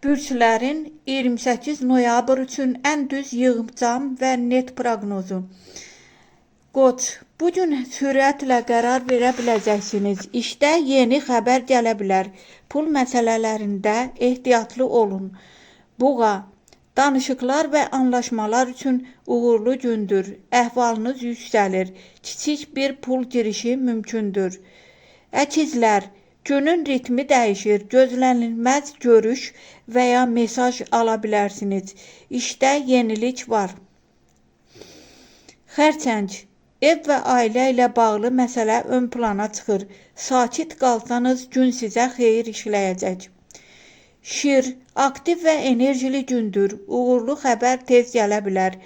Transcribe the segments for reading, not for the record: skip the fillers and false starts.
Bürclərin 28 noyabr üçün ən düz yığcam və net proqnozu. Qoç, bu gün sürətlə qərar verə biləcəksiniz. İşdə yeni xəbər gələ bilər. Pul məsələlərində ehtiyatlı olun. Buğa, danışıqlar və anlaşmalar üçün uğurlu gündür. Əhvalınız yüksəlir. Kiçik bir pul girişi mümkündür. Əkizlər, günün ritmi dəyişir. Gözlənilməz görüş və ya mesaj ala bilərsiniz. İşdə yenilik var. Xərçəng, ev və ailə ilə bağlı məsələ ön plana çıxır. Sakit qalsanız gün sizə xeyir işləyəcək. Şir, aktiv və enerjili gündür. Uğurlu xəbər tez gələ bilər.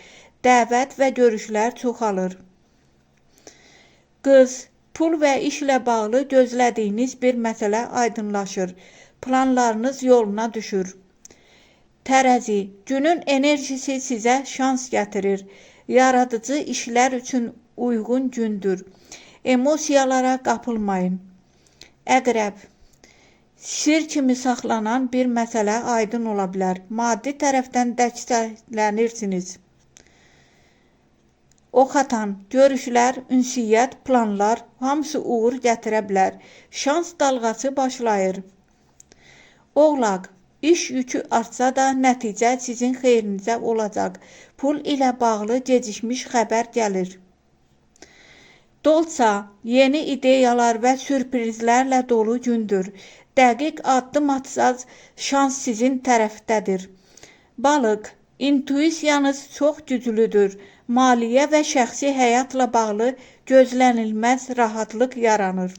Dəvət və görüşlər çoxalır. Qız, pul və işlə bağlı gözlədiyiniz bir məsələ aydınlaşır. Planlarınız yoluna düşür. Tərəzi, günün enerjisi sizə şans gətirir. Yaradıcı işlər üçün uyğun gündür. Emosiyalara qapılmayın. Əqrəb, sir kimi saxlanan bir məsələ aydın ola bilər. Maddi tərəfdən dəstəklənirsiniz. Oxatan, görüşlər, ünsiyyət, planlar hamısı uğur gətirə bilər. Şans dalğası başlayır. Oğlaq, iş yükü artsa da nəticə sizin xeyrinizə olacaq. Pul ilə bağlı gecikmiş xəbər gəlir. Dolça, yeni ideyalar və sürprizlərlə dolu gündür. Dəqiq addım atsaz şans sizin tərəfdədir. Balıq, intuisiyanız çox güclüdür. Maliyyə və şəxsi həyatla bağlı gözlənilməz rahatlıq yaranır.